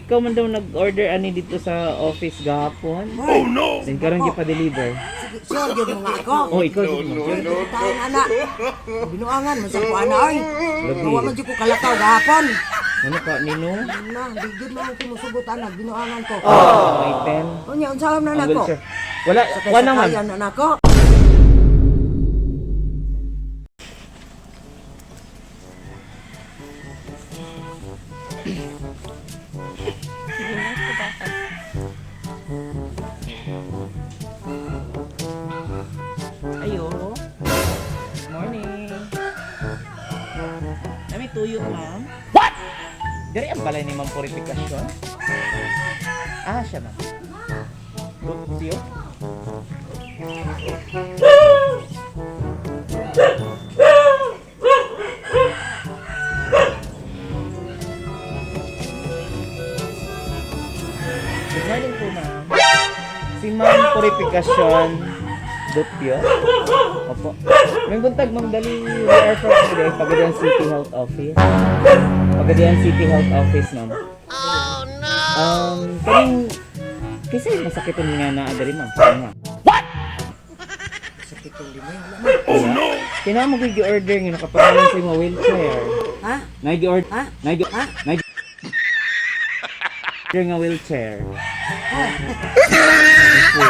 Ikaw man daw nag-order ani dito sa office gahapon. Oh no! Then karon gipa-deliver. Sige, sure gyud mo nga ako. Oh, ikaw jud mo. Sure. Taon ana. Binuangan man sa kuana oy. Lagi. Wa man jud ko kalakaw gahapon. Ano ka nino? Na, di jud man ko musugot ana, binuangan ko. Ang item. Unya unsa man Ang na nako? wheelchair. Wala, Sakay wala naman. sakayan na nako. Ayo. Good morning. Nami tuyo, ma'am. What? Dari ang balay ni Ma'am Purificacion. Ah, siya ma'am. Tuyo? Good morning po, ma'am. Si Ma'am Purificacion Dupio. Opo. May buntag, ma'am, dali. We are from today, Pagadian City Health Office. Pagadian City Health Office, ma'am. Oh, no! Kaning, kasi masakit ang nga na, dali, ma'am. Ano nga? Sakit kong dinay wala man. Oh, no! Kaya mo order nga nakapangalan sa imo wheelchair. Ha? Nag-order, Ha? nag Ha? nag order nga wheelchair. Opo.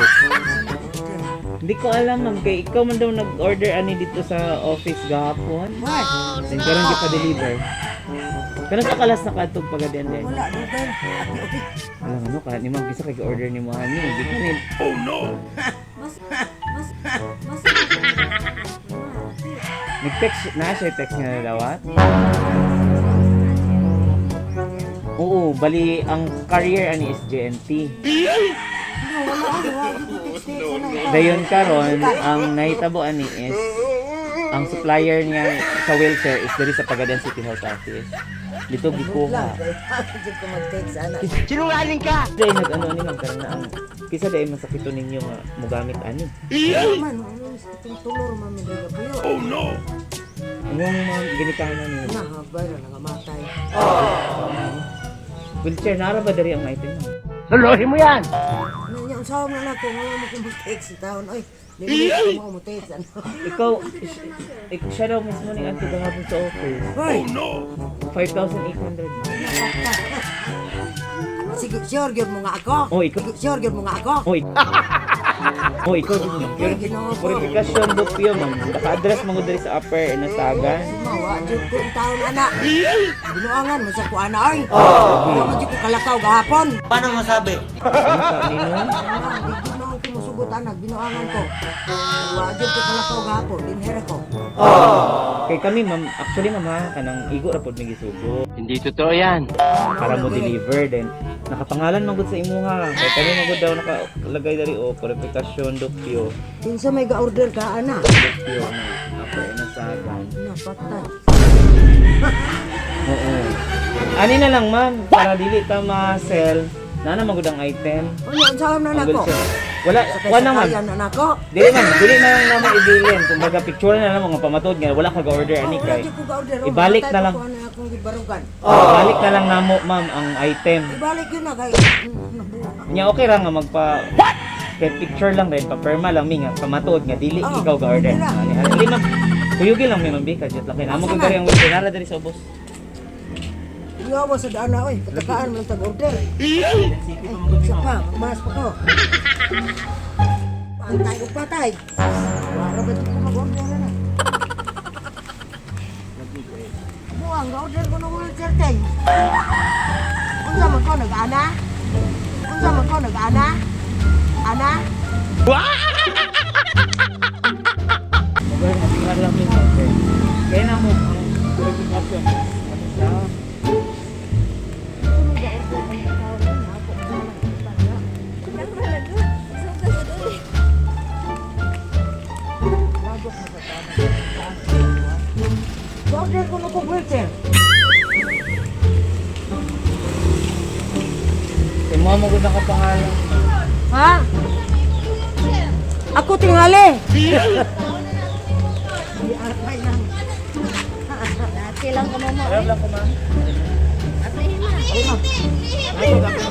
Hindi ko alam, ma'am, kay ikaw man daw nag-order ani dito sa office gahapon. Why? Then karon gipa-deliver. Kano sa kalas na kadtog pagadian din? Wala dugay. Ati opi. Alam ano ka ni ma'am bisa kay order ni mo ani, di ka ni Mas, mas, mas. Nag-text na siya, text nga nadawat. Oo, bali ang carrier ani is JNT. No, wala oy, wa jud ko text text ana. Dayon karon ang nahitabo ani is ang supplier niya sa wheelchair is diri sa Pagadian City Health Office. Dito gikuha. Jud ko mag-text ana. Dahil nag-ano ani ma'am karon na ang kisa dahil masakito ninyo nga mogamit ani. Man, ano itong tulor man mi dili puyo. Ang mga ginikanan niyo. Na, habay ra nangamatay. Wheelchair nara ba diri ang item ma'am? Ano niya, unsa man nako nga mo kong mag-text sa taon oy. Dili ko mo text ano. Ikaw, siya daw mismo ni Auntie gahapon sa office. Hoy, 5,800 ma'am. sige, sure gyud mo nga ako. Oh, ikaw. Sige, sure gyud mo nga ako. Oh, oh, ikaw jud ma'am. Ay, Ginoo ko. Purification Dupio ma'am. Naka-address mo diri sa upper Inasagan. Mawa jud ko ang taon ana. Binuangan man sa ko ana oy. Wa man jud ko kalakaw gahapon. Ano ka nino? Na, di jud na ko musugot ana, binuangan ko. Wa jud ko kalakaw gahapon, dinhere ko. Kay kami ma'am, actually ma'am ha, kanang igo ra pod mi gisugo Hindi totoo yan. para mo deliver then nakapangalan man gud sa imuha. Kay kami man gud daw nakalagay diri oh, Purification Dupio. Kinsa may ga-order ka ana? Dupio na upper Inasagan. Na patay. Oo. Ani na lang ma'am, para dili ta ma-sell. Nana man gud ang item. Unya unsa man Ang nako? wheelchair. Wala, Sakay wala ma'am. sakayan na nako. Dili man, dili na lang namo ibilin. Kumbaga picture na lang mga pamatod nga wala ka ga-order ani Oh, wala kay. jud ko ga-order. Oh, Ibalik matay na lang. ko ana akong gibarugan. Balik na lang namo ma'am ang item. Ibalik yun na kay Nya okay ra nga magpa What? Kay picture lang rin, pa-perma lang mi nga pamatuod nga dili Oh, ikaw ga-order. dili ra. Ani ani ma'am. Kuyugi lang mi ma'am bi kadjut lang kay namo Asa gud man? diri ang wheelchair nara diri sa ubos. Iyawa sa daan na oy, patakaan man tag order. Isa pa, magmas pa ko. Pantay og patay. Wala ba ko mag-order na na? Buang ga-order ko ng wheelchair kay. Unsa man ko nag-ana? Unsa man ko nag-ana? Ana? Mogar na lang mi ma'am. Kay namo ang purification. Ano siya? Order ko na kong wheelchair. Kay mo mo gud nakapangalan. Ha? Ako tingali. Dati lang ko mama. Alam lang ko ma'am. Ate, Lihi, lihi.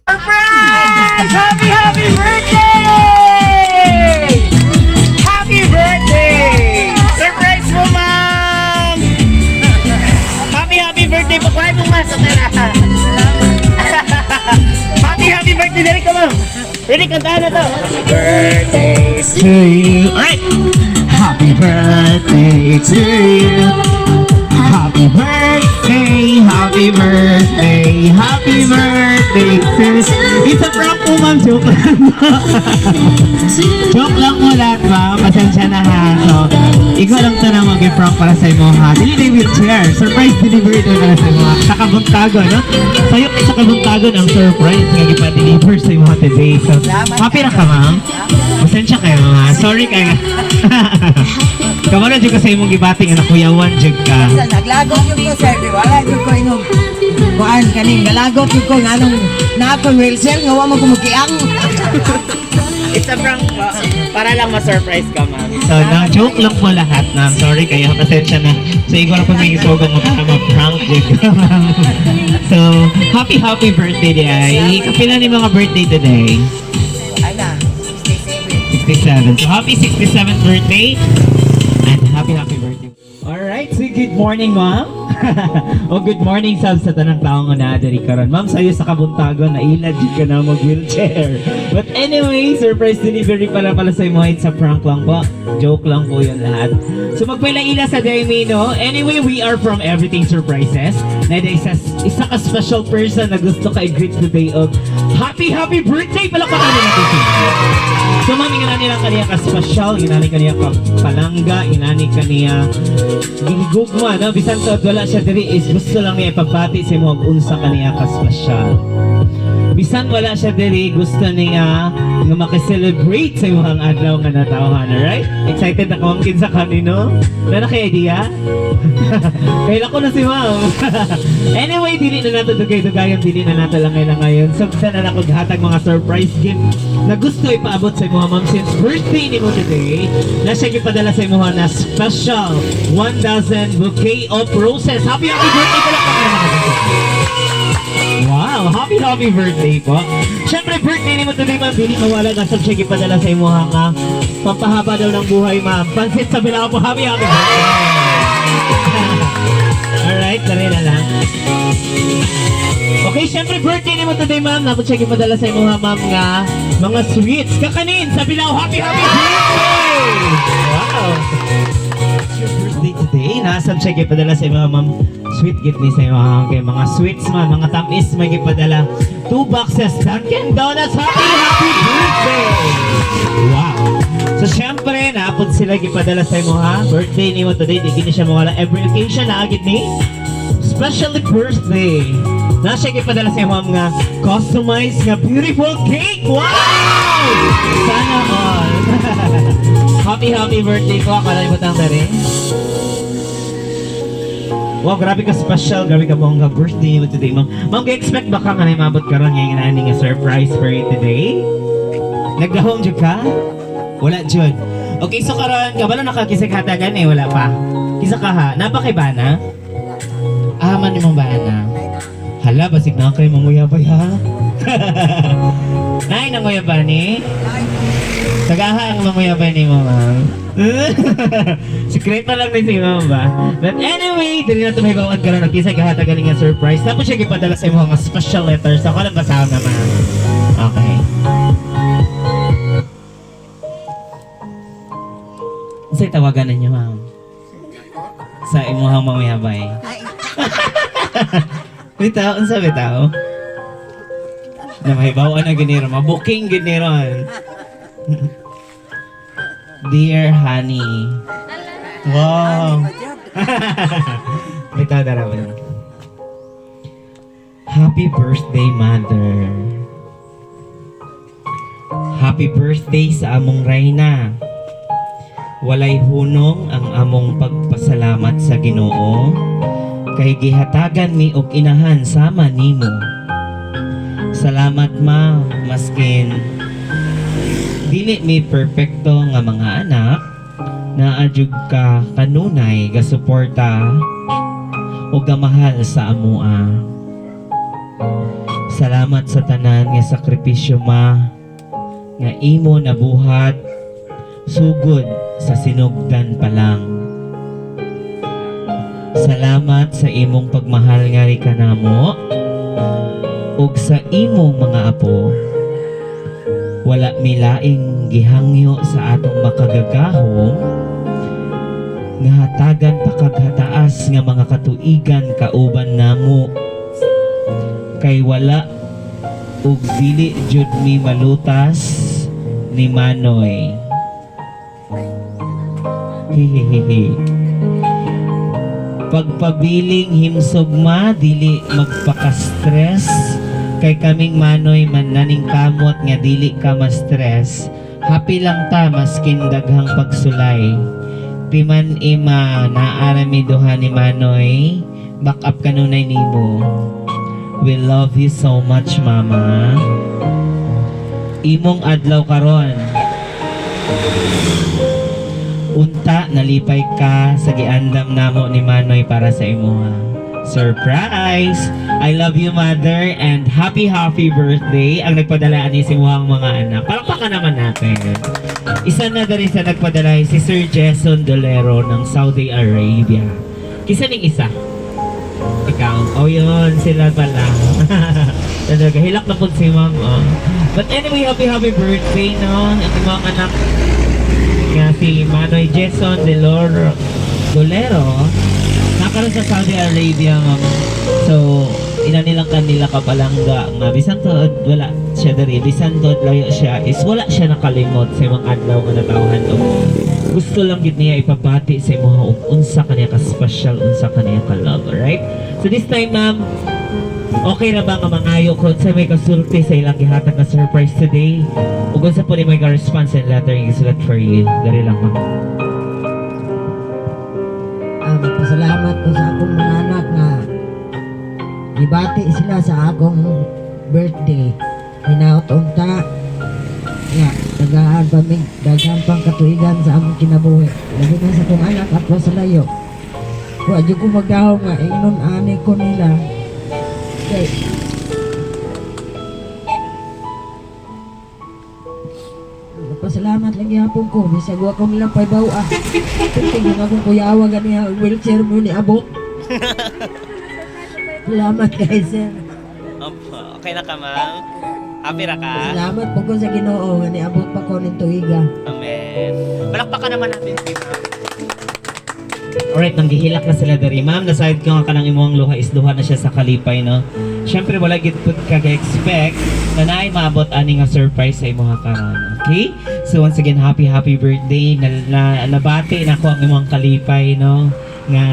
Surprise! Happy, happy birthday! Happy birthday! Surprise mo, ma'am! Happy, happy birthday po. Kuhay mong maso tara. Happy, happy birthday. Dali ka, ma'am. Ready, kantahan na to. Birthday to you. Alright. Happy birthday to you. Happy birthday, happy birthday, happy birthday to you. It's a prank po, ma'am. Joke lang. Joke lang po lahat, ma'am. Pasensya na ha. So, ikaw lang ito na mag-prank para sa imo ha. Dili na yung wheelchair. Surprise delivery ito para sa imo ha. Sa kabuntagon, no? Sa'yo sa kabuntagon ang surprise nga gipa-deliver sa imo ha today. So, happy ra ka, ma'am? Pasensya kayo, ma'am. Ha? Sorry kayo. Kamano jud ka sa imong gibati nga nakuyawan jud ka. Sa naglagot yung ko, sir. Di wala yung ko inom. Kuan kaning nalagot yung ko nganong naapon wheelchair nga wa mo kumukiang. It's a prank po. Para lang ma-surprise ka, ma'am. So, na joke lang po lahat, ma'am. Sorry kayo, pasensya na. So, ikaw na po may isugang mo para ma-prank jud ka, ma'am. So, happy, happy birthday, day. Kapila ni mga birthday today? Ana, 67. 67. So, happy 67th birthday. And happy, happy birthday. Alright, so good morning, ma'am. O good morning, sab sa tanang taong nga naa diri karon. Ma'am, sayo sa kabuntagon, nailad jud ka na mag wheelchair. But anyway, surprise delivery pala pala sa imo. It's a prank lang po. Joke lang po yun lahat. So magpaila-ila sa Daimi, no? Anyway, we are from Everything Surprises. Na isa ka special person na gusto ka i-greet today og happy, happy birthday! Palakpakan na natin siya. So ma'am, ingani lang kaniya ka special, ingani kaniya ka palangga, ingani kaniya gigugma, no? Bisan tuod wala siya diri is gusto lang niya ipabati sa imo og unsa kaniya ka special. Bisan wala siya diri, gusto niya nga maki-celebrate sa imong adlaw nga natawhan, alright? Excited na ka ma'am kinsa kanino? Wala na kay idea? Kaila ko na si ma'am. Anyway, dili na nato dugay-dugayon, dili na nato lang ngayon ngayon. Sabta na nako hatag mga surprise gift na gusto ipaabot sa imo ma'am since birthday nimo today. Na siya gipadala sa imo na special 1,000 bouquet of roses. Happy happy birthday pala pa. Wow, happy happy birthday po. Siyempre birthday nimo today ma'am, dili mawala na sa siya gipadala sa imo nga pampahaba daw ng buhay ma'am. Pansit sa bilao po. Happy happy birthday. Alright, dali na lang. Okay, syempre birthday nimo today, ma'am. Napot siya gipadala sa imo ha, ma'am, nga mga sweets. Kakanin sa bilao. Happy, happy birthday! Wow! It's your birthday today. Nasab siya gipadala sa imo, ma'am. Sweet gift ni sa imo, ha. Okay, mga sweets, ma'am. Mga tamis may gipadala. Two boxes Dunkin' Donuts. Happy, happy birthday! Wow! So, syempre, naapod sila gipadala sa imo, ha. Birthday nimo today. Di gini siya mawala. Every occasion, naagit ni especially birthday. Na siya gipadala sa imo nga customized nga beautiful cake. Wow! Sana all. Happy happy birthday ko. Akala mo tang dere. Wow, grabe ka special, grabe ka bongga birthday mo today, ma'am. Ma'am, expect ba ka nga na mabot karon ngayon nga nga surprise for you today? Naglahom jud ka? Wala jud. Okay, so karon kabalo na ka kisag hatagan eh, wala pa. Kisa ka ha, napa kay bana? Ah, man imong bana. Hala, basig na kay manguyabay ha. Nay, nanguyabay ni? Tagaha ang manguyabay ni mo, ma'am. Sekreto lang ni si ma'am ba? But anyway, dili na tumibawan ka ron. Kisa gahatagan nga surprise. Tapos siya gipadala sa imo nga special letter. So, ako lang basahon na, ma'am. Okay. Unsay tawagan ninyo, ma'am? Sa imuhang manguyabay. Ay, Bitaw, unsa bitaw? Na mahibaw na giniro, mabuking giniron. Dear honey. Wow. Bitaw dara ba? Happy birthday, mother. Happy birthday sa among reyna. Walay hunong ang among pagpasalamat sa Ginoo kay gihatagan mi og inahan sama nimo. Salamat, ma, maskin dili mi perpekto nga mga anak, naa jud ka kanunay gasuporta o gamahal sa amoa. Salamat sa tanan nga sakripisyo, ma, nga imo nabuhat sugod sa sinugdan pa lang. Salamat sa imong pagmahal nga kanamo ug sa imong mga apo. Wala milaing gihangyo sa atong makagagahom nga hatagan pa kag hataas nga mga katuigan kauban namo kay wala ug dili jud mi malutas ni Manoy. Hehehehe. Pagpabiling himsog, ma, dili magpaka-stress kay kaming Manoy man naning kamot nga dili ka ma-stress. Happy lang ta maskin daghang pagsulay. Timan ima naa ra mi duha ni Manoy. Back up kanunay nimo. We love you so much, Mama. Imong adlaw karon. Unta nalipay ka sa giandam namo ni Manoy para sa imuha. Surprise! I love you, mother, and happy, happy birthday. Ang nagpadala ani si imuhang mga anak. Palakpakan naman natin. Isa na dali sa nagpadala ay si Sir Jason Dolero ng Saudi Arabia. Kisa ning isa? Ikaw. Oh, yun. Sila pala. Talaga. Hilak na po si ma'am. Oh. But anyway, happy, happy birthday, no? Ang imong anak nga si Manoy Jason Deloro Dolero nakaroon sa Saudi Arabia, ma'am. So, ina nilang kanila kapalangga nga bisan tuod wala siya diri, bisan tuod layo siya, is wala siya nakalimot sa imong adlaw nga natawhan og gusto lang gid niya ipabati sa imuha og unsa kaniya ka special, unsa kaniya ka love, alright? So this time, ma'am, okay ra ba nga mangayo ko sa may kasulti sa ilang gihatag na surprise today ug unsa po ni may ka-response and letter nga gisulat for you? Dali lang, ma'am. Ah, magpasalamat ko sa akong mga anak nga gibati sila sa akong birthday. Hinaot unta nga daghaan pa mig daghan pang katuigan sa among kinabuhi. Labi na sa akong anak at sa layo. Wa jud ko magdahom nga ingnon ani ko nila. Kay pasalamat lang gihapon ko bisag wa ko nila paybaw-a. Tingnan akong kuyawa ganiha wheelchair mo ni abot. Salamat kay sir. Opo, okay na ka, ma'am? Happy ra ka? Salamat po ko sa Ginoo nga niabot pa ko ning tuiga. Amen. Palakpakan naman natin si ma'am. Alright, nanggihilak na sila diri. Ma'am, nasayod ko nga kanang imong luha is luha na siya sa kalipay, no? Siyempre, wala gid pud ka expect na naay maabot ani nga surprise sa imong karon. Okay? So once again, happy, happy birthday. Na nabati na ko ang imong kalipay, no? Nga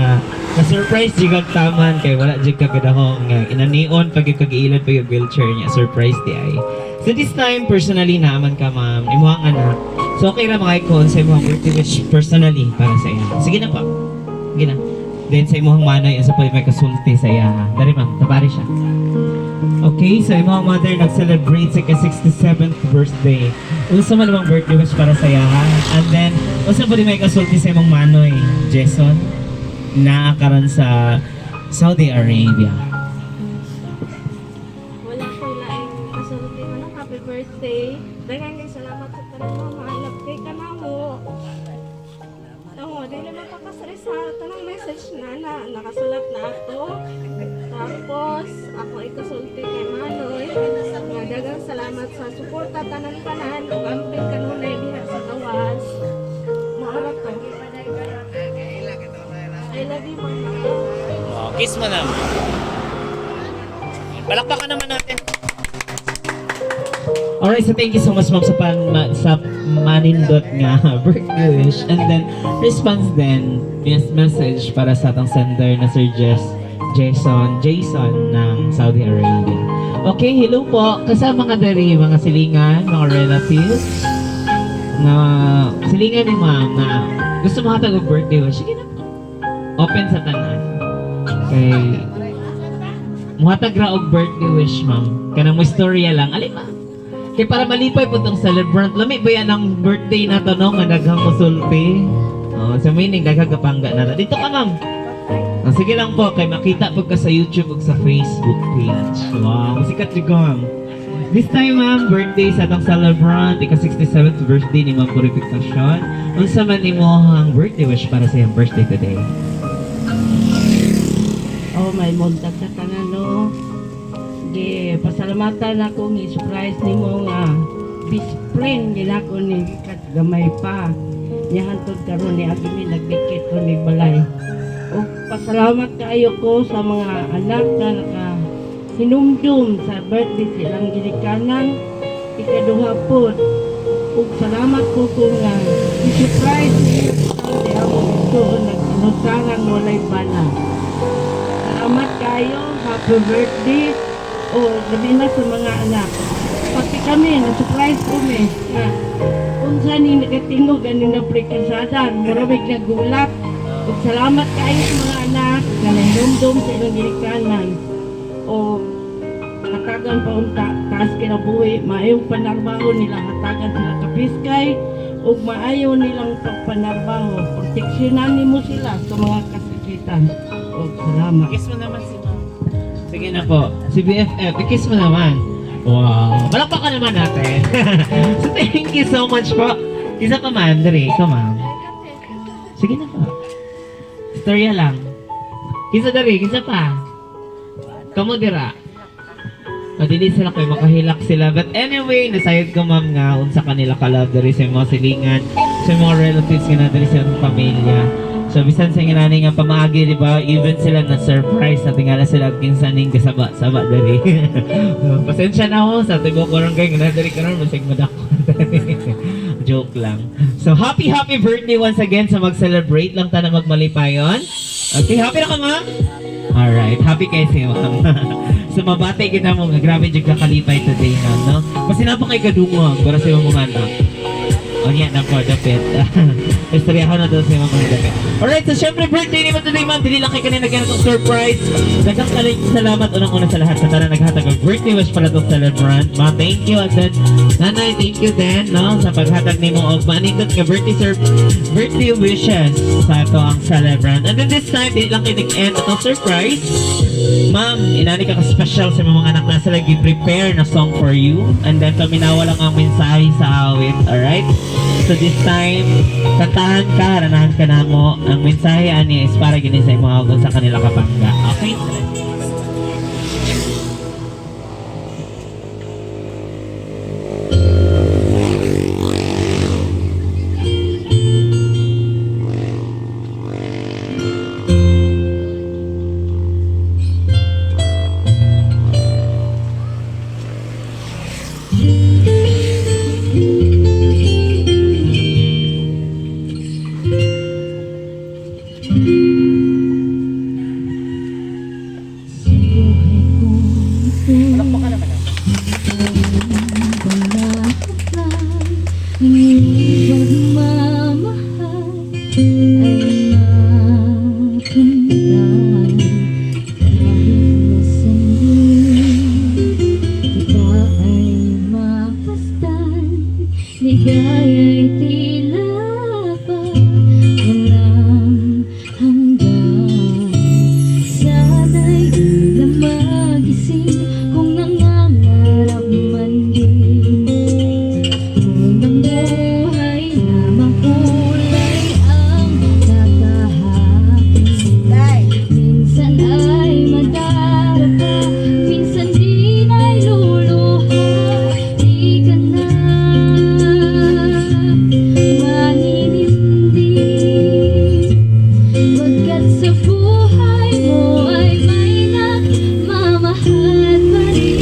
na-surprise jud kag taman kay wala jud ka gadahong nga inanion pag kag-iilad pag wheelchair niya, surprise di ay. So this time, personally naaman ka, ma'am, imuhang anak. So okay ra mga ikon sa imong birthday wish personally para sa iya. Sige na pa. Sige na. Then sa imuhang manay sa pwede may kasulti sa iya. Dari, ma'am, tabari siya. Okay, so imong mother nag-celebrate sa ka-67th birthday. Unsa man imong birthday wish para sa iyaha? And then, unsa pud may kasulti sa imong manoy, Jason, naa karon sa Saudi Arabia? Wala ko laing kasulti mo na. Happy birthday. Daghang kay salamat sa tanan mo. I love kay ka na mo. Oo, dili mapakasari sa tanang message na na nakasulat na ato. Tapos, ako ikasulti kay Manoy. Nga daghang salamat sa suporta tanan-tanan ug amping kanunay diha sa gawas. Mao ra to. I love you, Mama. Oh, kiss mo na. Palakpakan naman natin. Alright, so thank you so much, ma'am, sa manindot nga birthday wish. And then, response then, yes, message para sa atong sender na Sir Jess, Jason, Jason ng Saudi Arabia. Okay, hello po. Kasama ka diri mga silingan, mga relatives na silingan ni ma'am na gusto mo hatag og birthday wish. Sige na po. Open sa tanan. Okay. Muhatag ra og birthday wish, ma'am. Kanang mo istorya lang. Alin, ma'am? Kay para malipay po tong celebrant. Lami ba yan ang birthday na to, no? Nga daghang musulti. Oh, sa meaning, daghang kapangga na to. Dito ka, ma'am. Oh, sige lang po, kay makita po ka sa YouTube ug sa Facebook page. Wow, sikat jud ka, ma'am. This time, ma'am, birthday sa atong celebrant, ika 67th birthday ni Ma'am Purificacion. Unsa man nimo ang birthday wish para sa iyang birthday today? Oh, may buntag sa tanan, no. Di pasalamatan ako ng surprise nimo nga best friend nila ko ni kat gamay pa. Niya hantod karon ni agi mi nagdikit ron ni balay. O pasalamat kaayo ko sa mga anak na naka hinumdum sa birthday silang ginikanan ikaduha pod. Ug salamat ko kung nga i-surprise niyo sa among igsoon nagsinusarang walay bana. Salamat kayo. Happy birthday. O, labi na sa mga anak. Pati kami, na-surprise kami. Nga, unsa ni nakatingog ani na prekasadan. Maramig nagulat. Ug salamat kayo sa mga anak nga nahinumdum sa ilang ginikanan. O, hatagan pa unta, taas kinabuhi, maayong panarbaho nila, hatagan sila kapiskay, ug maayo nilang pagpanarbaho. Proteksyonan nimo sila sa mga kasakitan. Og salamat. Kiss mo naman si ma'am. Sige na po. Si BFF, i-kiss mo naman. Wow. Palakpakan naman natin. So thank you so much po. Isa pa, ma'am. Dali, ikaw, ma'am. Sige na po. Storya lang. Kisa dali, kisa pa. Kamu dira. O, dili sila kayo, makahilak sila. But anyway, nasayod ko, ma'am, nga unsa kanila ka-love diri sa mga silingan, sa mga relatives nga na diri sa imong pamilya. So, bisan sa nga nga pamaagi, di ba? Even sila na surprise na tingala sila kinsa ning kasaba-saba diri. Pasensya na ako sa tibuok barangay nga na diri karon masig madako. Joke lang. So, happy happy birthday once again sa mag-celebrate lang ta na magmalipayon. Okay, happy na ka, ma'am? Alright, happy kayo sa ma'am. So mabati kita mo nga grabe jud ka kalipay today na, no? Kasi na pa kay kadungog para sa imong mga anak. O niya na po, dapit. Istorya ko na doon sa imong mga dapit. Alright, so syempre birthday ni mo today, ma'am. Dili lang kay kanina ganitong surprise. Daghang salamat unang-una sa lahat sa tanan naghatag og birthday wish para tong celebrant. Ma, thank you. And then, nanay, thank you din, no? Sa paghatag nimo og manindot nga birthday wishes sa ato ang celebrant. And then this time, dili lang kay nag-end atong surprise. Ma'am, inani ka ka-special sa mga anak na sila gi-prepare na song for you. And then, paminawa lang ang mensahe sa awit, alright? So this time, kantahan ka, haranahan ka na mo. Ang mensahe ani is para gini sa imong sa kanila kapangga. Okay? Sa buhay mo ay may nagmamahal pa rin.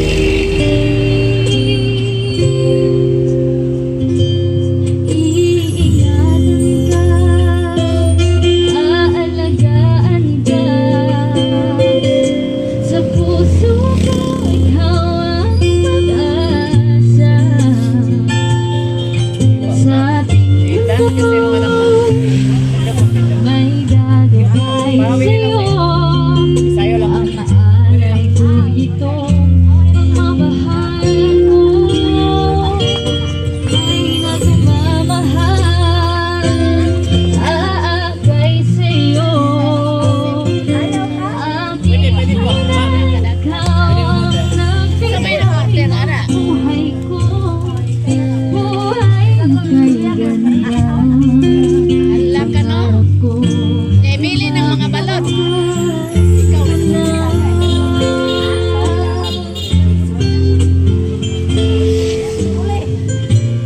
Iingatan ka, aalagaan ka. Sa puso ko, ikaw ang pag-asa. Sa ating mundo, may gagabay sa'yo. Ang alay ko itong pagmamahal ko. May nagmamahal, aakay sa'yo. Aking ina, ikaw ang nagbigay ng buhay ko. Buhay na kay ganda. Ala ka, no? Pangarap ko Emily ng mga balot. Ikaw na.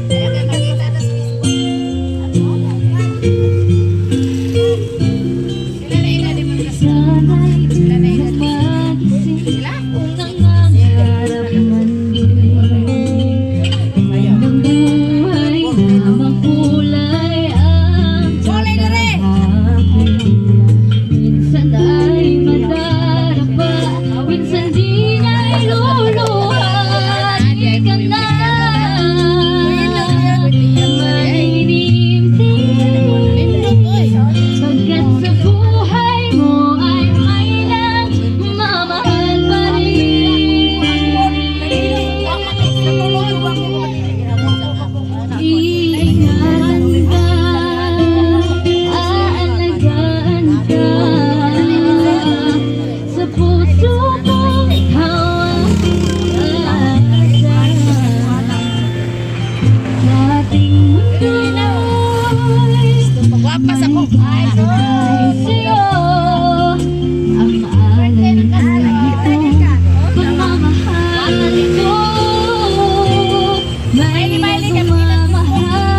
Kaya ka makita na sa Facebook. Sila na ina, di mo kasi. Sana'y Sila na ina. magising Sila? kung nangangarap man din ng buhay na makulay ang Kulay na rin! kahapon. Minsan ay madarapa, minsan din ay luluha. Di ka na maninimtim, pagkat sa buhay mo ay may nagmamahal pa rin. Iingatan ka, aalagaan ka. Sa puso ko, ikaw ang pag-asa. Sa ating mundo'y Pagwapas ako. may gagabay sa'yo. Ang alay ko itong pagmamahal ko. May nagmamahal,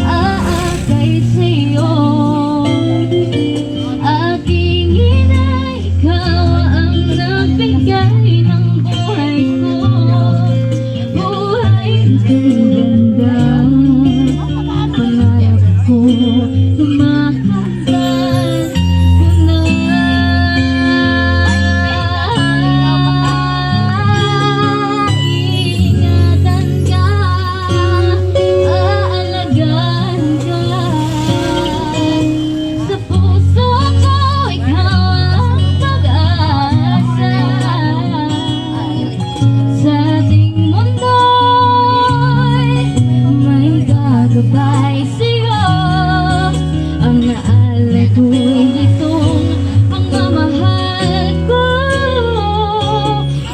aakay sa'yo. Aking ina, ikaw ang nagbigay ng buhay ko. Buhay na kay ganda. Pangarap ko na makamtan ko na. Iingatan ka, aalagaan ka. Sa puso ko, ikaw ang pag-asa. Sa ating mundo'y may gagabay sa'yo. Ang alay ko'y itong pagmamahal ko.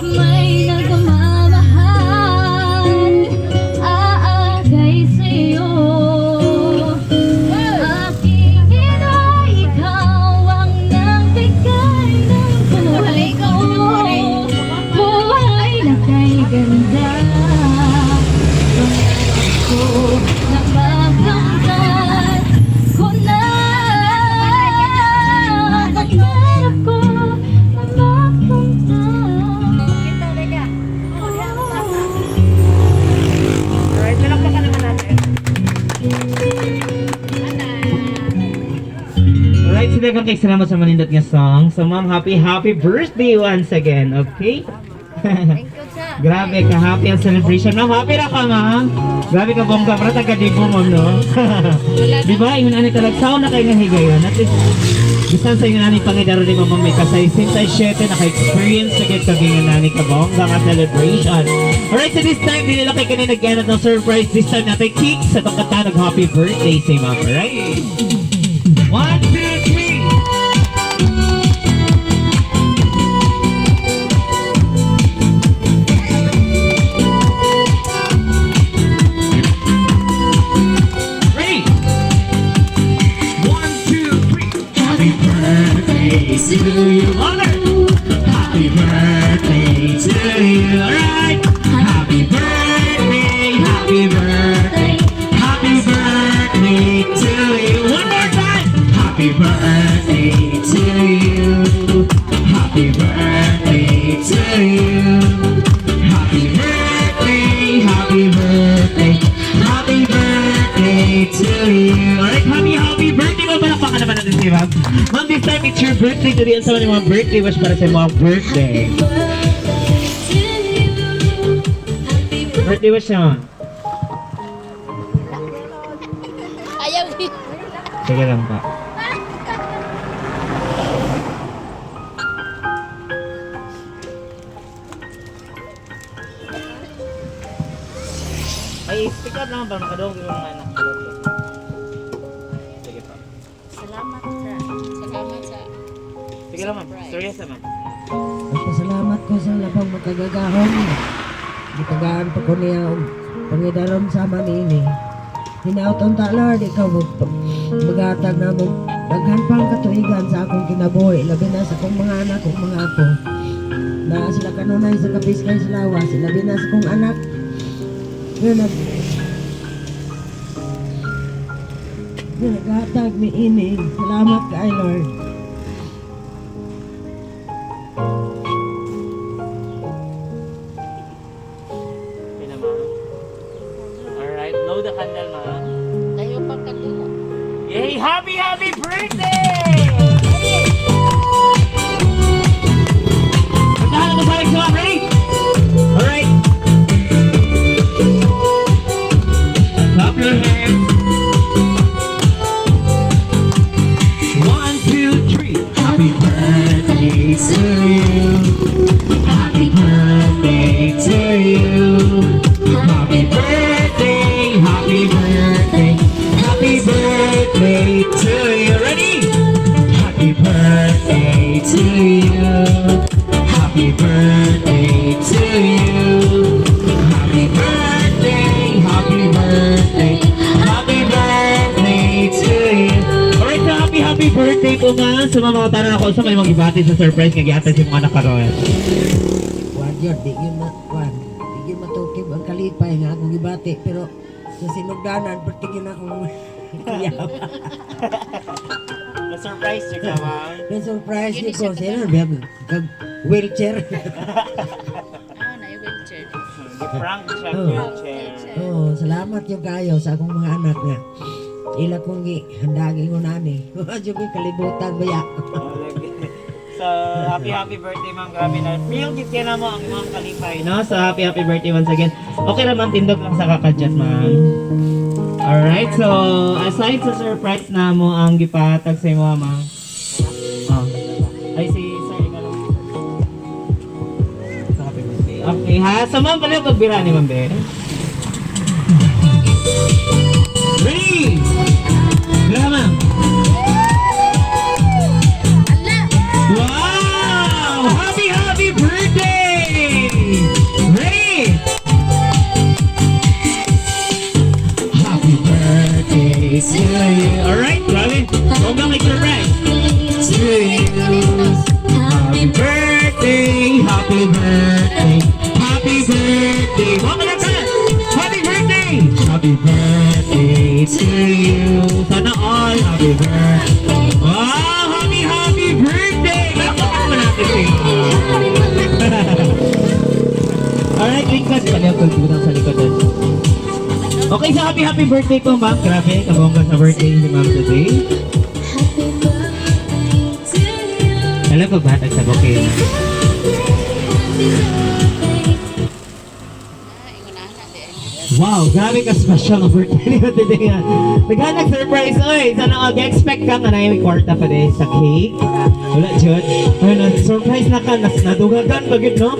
May nagmamahal, aakay sa'yo. Aking ina, ikaw ang nagbigay ng buhay ko. Buhay na kay ganda. Pangarap ko na makamtan ko na. Pangarap ko na makamtan. Alright, palakpakan naman natin. Alright, so daghang kay salamat sa manindot nga song. So ma'am, happy happy birthday once again, okay? Thank you, sir. Grabe ka, happy ang celebration. Ma'am, happy ra ka, ma'am. Grabe ka bongga, pero taga Dibo, ma'am, no? Di ba? Ingon ani talagsaw na kayo nga higayon. At least, bisan sa ingon ani pangidaro ni ma'am, may kasay 7 naka-experience sa kay kagi nga nani ka bongga nga celebration. Alright, so this time, dili lang kay kanina nag ng surprise. This time natin cake sa itong kanta nag happy birthday si ma'am, alright? One, two, three! Ready? One, two, three. Happy birthday to you. Honor. Happy birthday to you. All right. Happy birthday. Happy birthday. Happy birthday to you. One more time. Happy Happy birthday to you. Happy birthday to you. Happy birthday, happy birthday, happy birthday to you. Alright, happy, happy birthday. Ma'am, palakpakan naman natin si ma'am. Ma'am, this time it's your birthday today. Ang sama ni mga birthday wish para sa mga birthday. Birthday wish na, ma'am. Ayaw. Sige lang pa. Ay, speak out naman para makadungog yung mga anak. Sige pa. Salamat sa salamat sa Sige lang, ma'am. Serious naman. Nagpasalamat ko sa labang magkagagahon. Gitagaan pa ko niya og pangidarom sama niini. Hinaut unta Lord, ikaw maghatag na mo daghan pang katuigan sa akong kinabuhi, labi na sa akong mga anak ug mga apo. Naa sila kanunay sa kapiskay sa lawas, labi na sa akong anak. Nga naghatag ni ini. Salamat kay Lord. Okay na, ma'am. Alright, blow the candle, ma'am. Tayo pa kandila. Yay! Happy, happy birthday! Puntahan na sa ma'am. Ready? Alright. Clap your hands. One, two, three. Happy birthday to you. Happy birthday to you. Happy birthday, happy birthday, happy birthday to you. Ready? Happy birthday to you. Happy birthday to you. Happy birthday, happy birthday, happy birthday to you. Alright, so happy, happy birthday po nga sa mga tanan ako sa may mga gibati sa surprise nga gihatag sa mga anak karon. Kuan yun, di yun ma, kuan, di yun matukib ang kalipay nga akong gibati, pero sa sinugdanan, pertigin akong kuyaw. Na-surprise siya ka, ma'am. Na-surprise niyo ko, sino, biyag, kag wheelchair. Ah, na yung wheelchair. Prank siya, Oh. wheelchair. Oo, salamat yung kayo sa akong mga anak nga. Ila kong gi, handagin ko nani. Wa jud ko'y kalibutan baya. So, happy happy birthday, ma'am. Grabe na. Feel gid kaya na mo ang mga kalipay, no? So, happy happy birthday once again. Okay ra, ma'am. Tindog lang sa kakadyat, ma'am. Alright, so, aside sa surprise na mo ang gipatag sa imo, ma'am. Oh. Ay, si sir, ikaw lang. So, happy birthday. Okay, ha? So, ma'am, pala yung pagbira ni ma'am, Be. Ready? Bira, ma'am. Ala! Wow! Happy, happy birthday! Ready? Happy birthday to you. Alright, grabe. Huwag kang surprise. To you. Happy birthday, happy birthday, happy birthday. Huwag ka lang ka. Happy birthday! Happy birthday to you. Sana all. Happy birthday. Wow! Happy, happy birthday! Palakpakan naman natin siya. Alright, likod. Palikod, butang sa likod doon. Okay, so happy, happy birthday po, ma'am. Grabe, kabongga sa birthday ni ma'am today. Alam ko ba, sa bouquet? Ah, ingon na di ay. Wow, grabe ka special na birthday niyo today. Ah. Naghanag surprise, oy. Sana og expect ka nga na yung kwarta pa din sa cake. Wala, jud. Ay, na surprise na ka. Nas nadugagan ba gid, no?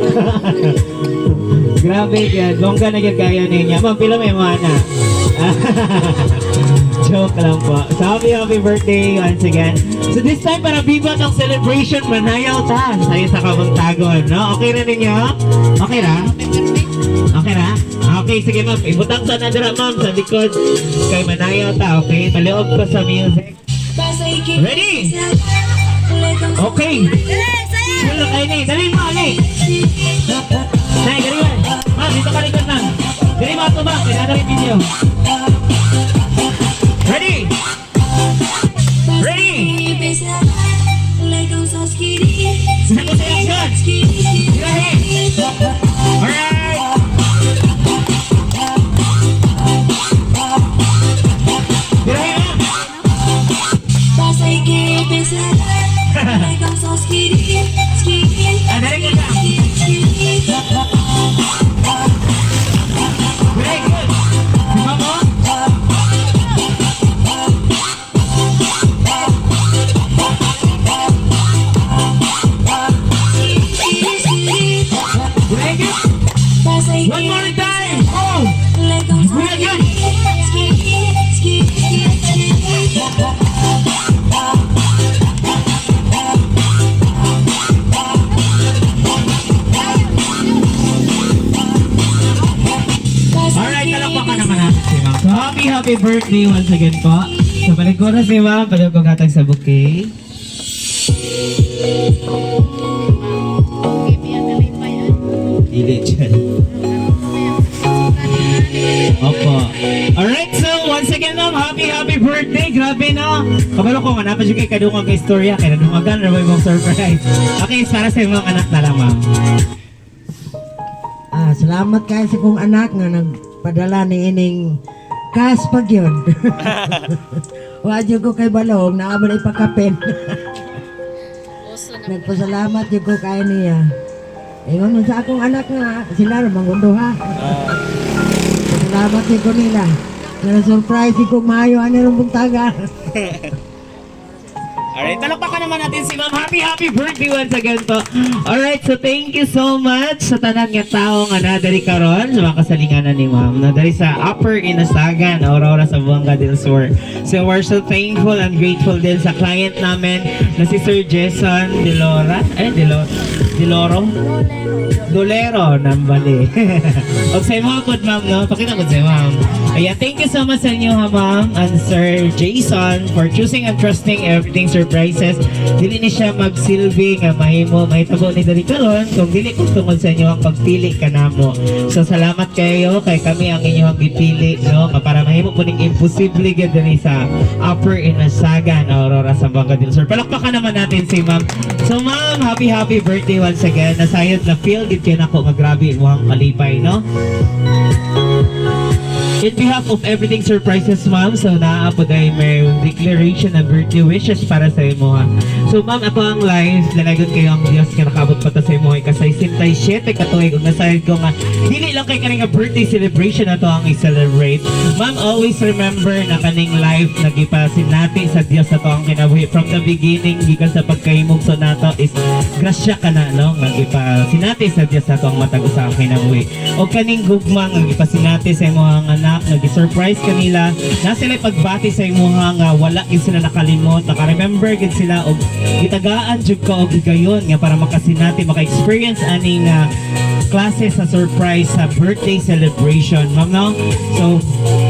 Grabe, gyud. Bongga na gyud kayo niya. Ma'am, pila may mga na. Joke lang po. So, happy, happy birthday once again. So, this time, para bibat ang celebration, manayaw ta. Sayo sa kabuntagon, no? Okay na ninyo? Okay ra? Happy birthday. Okay na? Okay, sige ma'am. Ibutang sa nadara ma'am sa likod. Kay manayaw ta, okay? Paliog ko sa music. Ready? Okay. Wala kayo na eh. Dali mo, ali. Nay, dali mo. Ma'am, dito ka likod ma'am. Dali mo ato ma'am. Kaya na rin video. Ready? Ready? Ah, dali ka lang. Very good. Si ma'am, oh. Very good. One more time. Oh. Very good. Alright, talakpakan naman natin si ma'am. So, happy, happy birthday once again po. So, balik ko na si ma'am. Balik ko gatag sa bouquet. Okay, biya kalipay ay. Dili dyan. Opo. Alright, so once again, ma'am, happy, happy birthday. Grabe, no? Kabalo ko nga, napad yung kay kadungag kay istorya. Kaya nadungagan, na mong surprise. Okay, para sa imong anak na lang, ma'am. Ah, salamat kay sa kong anak nga nagpadala ni ining cash pag yun. Wa jud ko kay balong naa man ipakapin. Uso na. Nagpasalamat jud ko kay niya. Ingon man sa akong anak nga sila ra mangunduha. Salamat jud ko nila. Nga surprise ko maayo ani rong buntaga. Alright, talakpakan naman natin si ma'am. Happy, happy birthday once again po. Alright, so thank you so much sa tanan nga tao nga nadari karon sa mga kasalinganan ni ma'am. Nadari sa Upper Inasagan, Aurora, Zamboanga del Sur. So we're so thankful and grateful din sa client namin na si Sir Jason Delora. Ay, Deloro? Dolero ng bali. Og sa imo pod, ma'am, no? Pakita ko sa ma'am. Ayan, thank you so much sa inyo ha, ma'am and Sir Jason, for choosing and trusting Everything Surprises. Dili ni siya magsilbi nga mahimo mahitabo ni diri karon kung dili kung tungod sa inyo ang pagpili kanamo. So salamat kayo kay kami ang inyong gipili, no, nga para mahimo po ning imposible gyud diri sa Upper Inasagan, Aurora, Zamboanga del Sur. Palakpakan naman natin si ma'am. So ma'am, happy happy birthday once again. Nasayod na feel gid kay nako nga grabe imong kalipay, no? In behalf of Everything Surprises, ma'am, so naa po dahil may declaration and birthday wishes para sa imo ha. So ma'am, ato ang life, lalagon kayo ang Diyos nga nakabot pa ta sa imo ikasay 67 katuig ug nasayod ko nga dili lang kay kaning nga birthday celebration ato ang i-celebrate. Ma'am, always remember na kaning life nagipasinati sa Dios ato ang kinabuhi from the beginning gikan sa pagkahimugso nato is grasya ka na, no, nga gipasinati sa Dios ato ang matag usa ang kinabuhi. O kaning gugma nga gipasinati sa imong anak nga gi-surprise kanila na sila pagbati sa imuha nga wala gid sila nakalimot, naka-remember gid sila og gitagaan jud ka og higayon nga para makasinati, maka-experience aning klase sa surprise sa birthday celebration, ma'am, no? So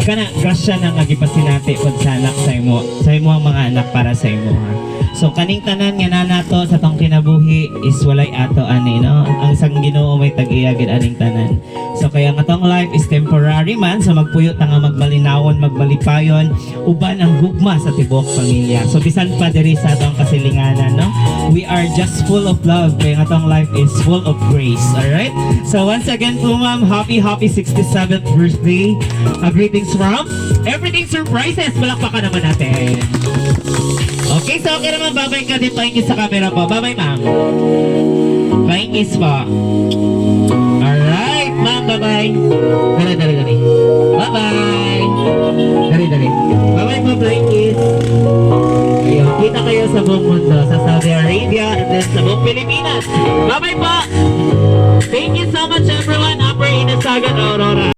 kana grasya na nga gipasinati pod sa anak sa imo ang mga anak para sa imo ha. So kaning tanan nga nanato sa tong kinabuhi is walay ato ani, no? Ang sang Ginoo may tag-iya gid aning tanan. So kaya nga tong life is temporary man, so magpuyo ta nga magmalinawon, magmalipayon uban ang gugma sa tibuok pamilya. So bisan pa diri sa atong kasilinganan, no, we are just full of love kaya nga tong life is full of grace. Alright, so once again po, ma'am, happy happy 67th birthday. Greetings from Everything Surprises. Palakpakan naman natin. Okay, so okay naman. Bye-bye ka din. Thank you sa camera po. Bye-bye, ma'am. Flying kiss po. Alright, ma'am. Bye-bye. Dali, dali, dali. Bye-bye. Dali, dali. Bye-bye po, flying kiss. Ayun, kita kayo sa buong mundo, sa Saudi Arabia, and then sa buong Pilipinas. Bye-bye po! Thank you so much, everyone. Upper Inasagan, Aurora.